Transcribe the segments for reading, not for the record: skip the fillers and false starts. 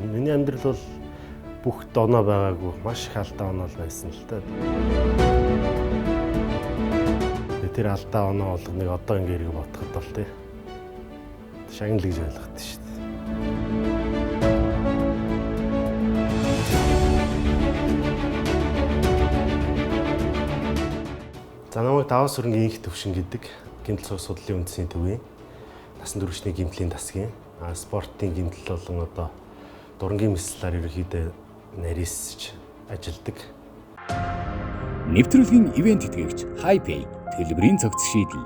Миний амьдрал бол бүх доноо байгаагүй, маш их алдаа оноо л байсан л та. Тэр алдаа оноо болгоныг одоо ингээ эрг бодоход бол тий шагнал гэж ойлгоход шүү дээ. За намайг Даваа сүрэнгийн инх төвшин гэдэг гэмтэл цог судлалын үндэсний төвийн насан туршны гэмтлийн дасгийн спортын гэмтэл болон одоо дурангийн мэслэлээр ерөнхийдөө нарийсч ажилладаг. Нэвтрүүлгийн ивент тэтгэгч HiPay төлбөрийн цогц шийдэл.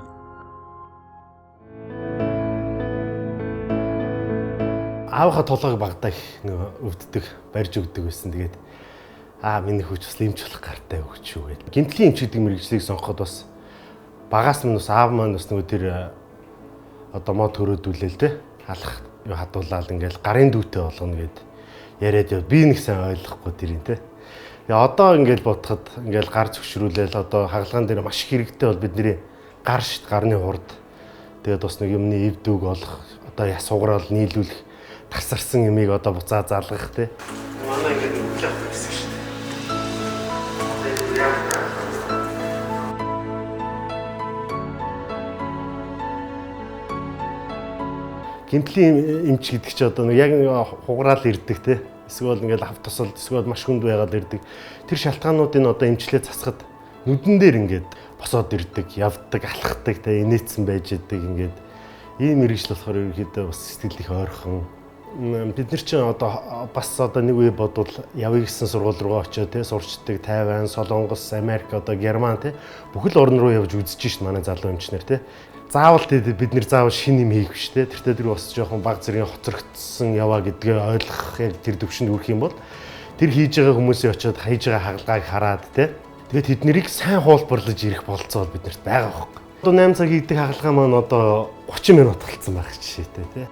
Аавынхаа толгойг багадаа их нөгөө өвддөг, барьж өгдөг байсан. Тэгээд миний хүч бас эмч болох гартай өгч юу гэдэг. Гэмтлийн эмч гэдэг мэргэжлийг сонгоход бас багаас минь бас аав маань бас нөгөө тэр одоо мод хөрөөдүүлээл те алах юу хадуулаад ингээл гарын дүүтэй болгоно гэд яриад яв. Би нэг сайн ойлгохгүй тэрийг те. Тэгээ одоо ингээл бодоход ингээл гар зөвшрүүлээл одоо хагалгаан дээр маш хэрэгтэй бол бидний гар шит гарны хурд. Тэгээд бас нэг юмны эв дүүг олох одоо яс уграал нийлүүлэх тасарсан юмыг одоо буцаа залгах те. Манай ингээд өглөө авах гэсэн шүү дээ. Гэмтлийн эмч гэдэг чи одоо нэг яг хуграал ирдэг те. Эсвэл ингээл хав тусал, эсвэл маш хүнд байгаад ирдэг. Тэр шалтгаануудыг одоо эмчлээ засахад нүдэн дээр ингээд босоод ирдэг, явдаг, алхдаг те, инээдсэн байж идэг ингээд ийм мэргэжил болохоор ерөнхийдөө бас сэтгэл их ойрхон. Бид нар чинь одоо бас одоо нэг үе бодвол явъя гэсэн сургууль руугаа очиод те сурчдаг Тайван, Солонгос, Америк, одоо Герман те бүхэл орн руу явж үзэж шít манай залуу эмчнэр те. Заавал бид нэр заавал шинэ юм хийх биш те. Тэртээ тэр бас жоохон баг зэргийн хоцрогдсон яваа гэдгээ ойлгох яг тэр төвшөнд хүрэх юм бол тэр хийж байгаа хүмүүсийн очиод хийж байгаа хагалгааг хараад те. Тэгээд тэднэрийг сайн хуулбарлаж ирэх болцоо биднэрт байгаа байхгүй. Одоо 8 цаг хийдэг хагалгаа маань одоо 30 минут болцсон байх жишээтэй те.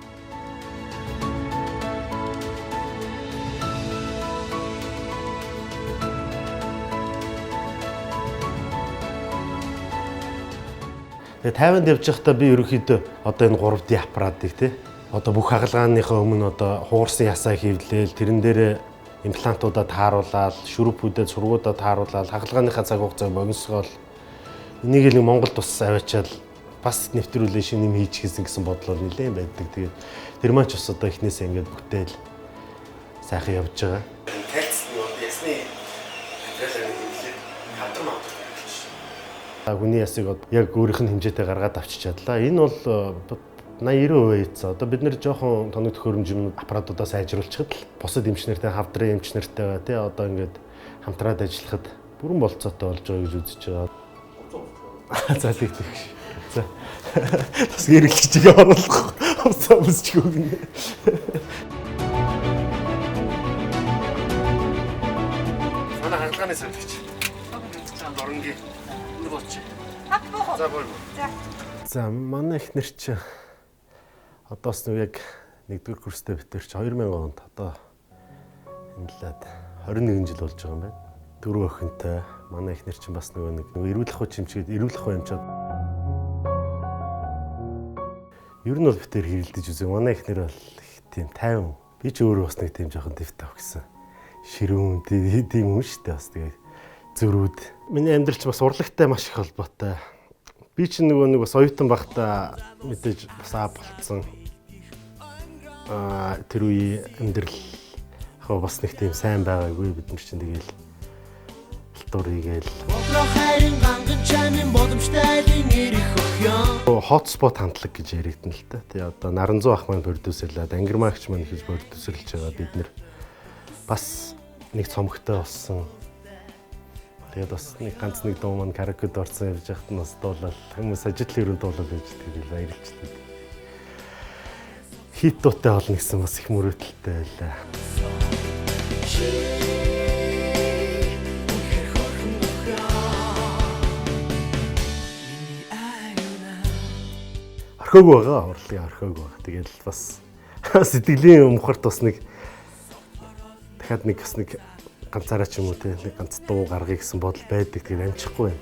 Тэгээ 50-нд явж байхдаа би ерөнхийдөө одоо энэ 3D аппаратыг те одоо бүх хагалгааныхаа өмнө одоо хугарсан ясаа хийвлээл тэрэн дээр имплантуудаа тааруулаад, шүрүүпүүдэд сургуудаа тааруулаад, хагалгааныхаа цаг хугацааг богиносгоол энийг л Монголд бас аваачаал бас нэвтрүүлээ шинэ юм хийчихсэн гэсэн бодлоо нэлээд байдаг. Тэгээд тэр маань ч бас одоо эхнээсээ ингээд бүтээл сайхан явж байгаа. Тайлцсан нь ясны материалаар хийлээ. Хавдар мавдар. Хүний ясыг яг өөрийнх нь хэмжээтэй гаргаад авчиж чадлаа. Энэ бол 80-90% ийцэн. Одоо бид нэр жоохон тоног төхөөрөмж юм аппаратуудаа сайжруулчихад л бусад эмч нартай, хавдрын эмч нартайгаа тий одоо ингээд хамтраад ажиллахад бүрэн болцоотой болж байгаа гэж үзэж байгаа. За л их. За. Бас гэрэлчгийг оруулах. Хувцас өмсчих өгнө. Манай хагалгааны совилгч. Доронгийн бууч. За боо. За манай эхнэр чи одоос нэг яг 1-р курстэй битэр чи 2000 онд одоо энэ лад 21 жил болж байгаа юм байна. Дөрөв охинтой. Манай эхнэр чинь бас нөгөө нэг эрүүл ахуй чимчгээд эрүүл ахуй юмчаад ер нь бол битэр хэрэлдэж үзээ. Манай эхнэр бол их тийм тайван. Би ч өөрөө бас нэг тийм жоохон дэв тав гэсэн. Ширүүн тийм хүн шүү дээ бас тэгээд зөрүүд. Миний амьдрал ч бас урлагтай маш их холбоотой. Би ч нөгөө нэг бас оюутан байхдаа мэдээж бас аа болцсон. Тэр үеийн амьдрал яг бас нэг тийм сайн байгаагүй бид нар чинь тэгэл алтуур хийгээл. Hotspot хандлага гэж яригдана л та. Тэгээ одоо Наранзуу ах маань продюсерлаад, Ангирмагч маань хийж продюсерлж байгаа бид нар бас нэг цомогтой болсон. Тэгээд бас нэг ганц нэг дуу маань караокед орсон явж байхад нь бас дуулал хүмүүс ажил ерөн дуулал байж тэгэл баярлжлаа. Хит дуутай болно гэсэн бас их мөрөөдөлтэй байлаа. Орхиогүй байгаа, урлагийн орхиогүй байгаа. Тэгэл бас сэтгэлийн өмхөрт бас нэг дахиад нэг бас нэг ганцаараа ч юм уу те нэг ганц дуу гаргая гэсэн бодол байдаг. Тэгээд амжихгүй байна.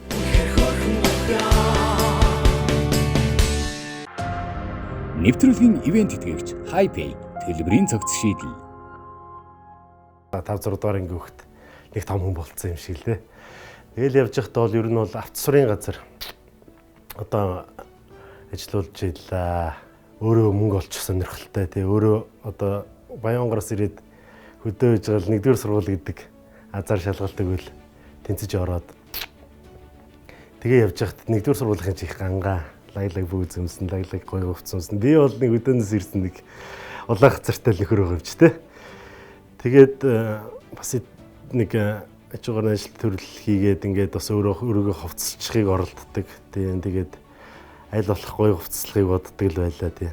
Нэвтрүүлгийн ивент тэтгэгч HiPay төлбөрийн цогц шийдэл. 5 6 дугаар ангийн хүүхэд нэг том хүн болцсон юм шиг л дээ. Тэгэл явж байхдаа бол ер нь бол авцсурын газар одоо ажиллуулж ийлээ. Өөрөө мөнгө олчих сонирхолтой тий. Өөрөө одоо Баянгараас ирээд хөдөө байж байгаа л нэгдүгээр сургууль гэдэг азар шалгалт өгөөл тэнцэж ороод тэгээ явж байхад нэгдүгээр сургуулийн чих гангаа лаглаг бүүз өмсөн, лаглаг гоё хувцас өмсөн. Би бол нэг өдөөнөөс ирсэн нэг улаан хацартай л нөхөр байгаа юм чи тэ. Тэгээд бас нэг аж ахуйн ажил төрөл хийгээд ингээд бас өөрөө хувцасчихыг оролддог. Тийм тэгээд аль болох гоё хувцаслахыг боддог л байлаа тий.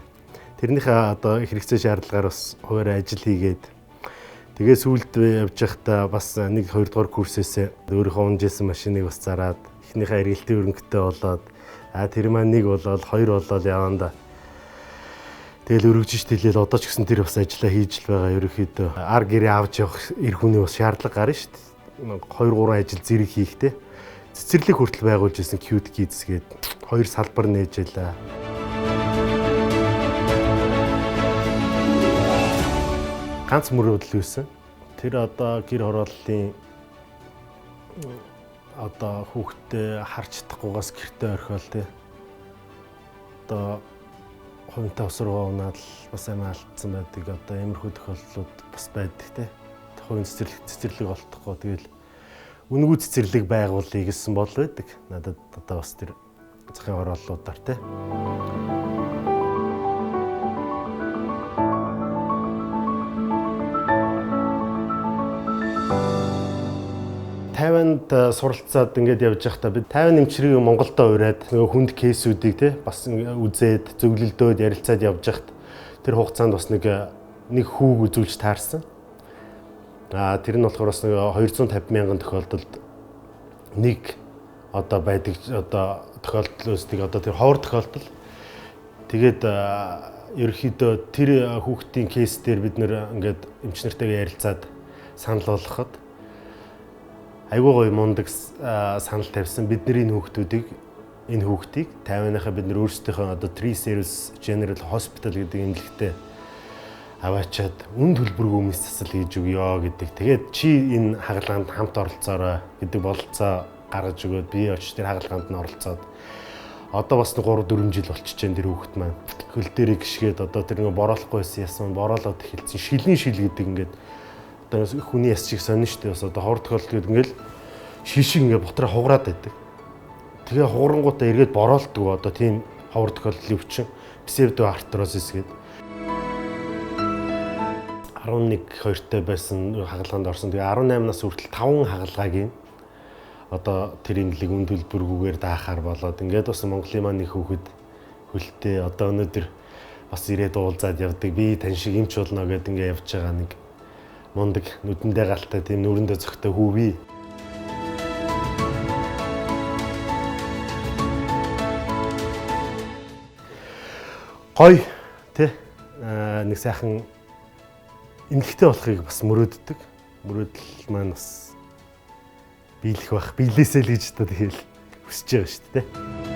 Тэрнийхээ одоо хэрэгцээ шаардлагаар бас хуваарь ажил хийгээд тэгээ сүүлд явж байхдаа бас 1 2 дугаар курсээсээ өөрийнхөө унжсэн машиныг бас зараад эхнийхээ эргэлтийн өрөнгөтэй болоод тэр маань нэг болоод хоёр болоод яванда тэгэл өргөжж тэлээл одоо ч гэсэн тэр бас ажиллаа хийж л байгаа. Ерөнхийдөө ар гэрээ авч явах эр хүний бас шаардлага гарна шүү дээ. 2 3 ажил зэрэг хийхтэй. Цэцэрлэг хүртэл байгуулж исэн Cute Kids гээд хоёр салбар нээж байлаа. Ганц мөрөөдөл байсан. Тэр одоо гэр хорооллын одоо хүүхдээ харж чадахгүйгаас гэртээ орхиол тий. Одоо хувинтай ус руугаа унаад л бас амиа алдсан байдаг. Одоо иймэрхүү тохиолдлууд бас байдаг тий. Хувийн цэцэрлэг олдохгүй тэгэл үнэгүй цэцэрлэг байгуулъя гэсэн бол байдаг. Надад одоо бас тэр захын хорооллуудаар тий. Тайванд суралцаад ингээд явж байхдаа би Тайван эмчрийг Монголдо ураад нөгөө хүнд кейсүүдийг те бас үзээд зөвлөлдөөд ярилцаад явж байхад тэр хугацаанд бас нэг хүүг үзүүлж таарсан. Тэр нь болохоор бас нэг 250 мянган тохиолдолд нэг одоо байдаг одоо тохиолдол үүсдэг одоо тэр ховор тохиолдол. Тэгээд ерөнхийдөө тэр хүүхдийн кейс дээр бид нэр ингээд эмч нартайгаа ярилцаад санал болгоход айгүй гоё мундаг санал тавьсан. Бидний хүүхдүүдийг энэ хүүхдийг Тайваныхаа бид нар өөрсдийнхөө одоо Three Service General Hospital гэдэг эмнэлэгтээ аваачаад үн төлбөргүй өмнөс засал хийж өгөө гэдэг. Тэгээд чи энэ хагалгаанд хамт оролцоорой гэдэг бололцоо гаргаж өгөөд би очиж тэр хагалгаанд нь оролцоод одоо бас 3 4 жил болчихж байна тэр хүүхд маань. Хөл дээрээ гიშгээд одоо тэр нэг бороолохгүй байсан ясан бороолоод эхэлсэн. Шилийн шил гэдэг ингээд одоо хүний яс чиг сонин шүү дээ. Бас одоо ховор тохиолдол гэдэг ингээл шил шиг ингээд бутраа хугараад байдаг. Тэгээ хугарангуудаа эргээд бороолдгоо одоо тийм ховор тохиолдлын өвчин псевдоартрозис гэдэг. 11 2-тай байсан хагалгаанд орсон. Тэгээ 18 нас хүртэл 5 хагалгааг юм одоо тэр имлэг үн төлбөргүйгээр даахаар болоод ингээд бас Монголын маань нэг хүүхэд хөлтэй одоо өнөөдөр бас ирээд уулзаад явдаг. Би тань шиг эмч болно гэдээ ингээд явж байгаа нэг мундаг нүдэндээ галтай тийм нүрэндээ цогтой хүү бий. Гой тий нэг сайхан эмнэлэгтэй болохыг бас мөрөөддөг. Мөрөөдөл маань бас биелэх байх. Биелээсэй л гэж одоо тэгэл хүсэж байгаа шүү дээ.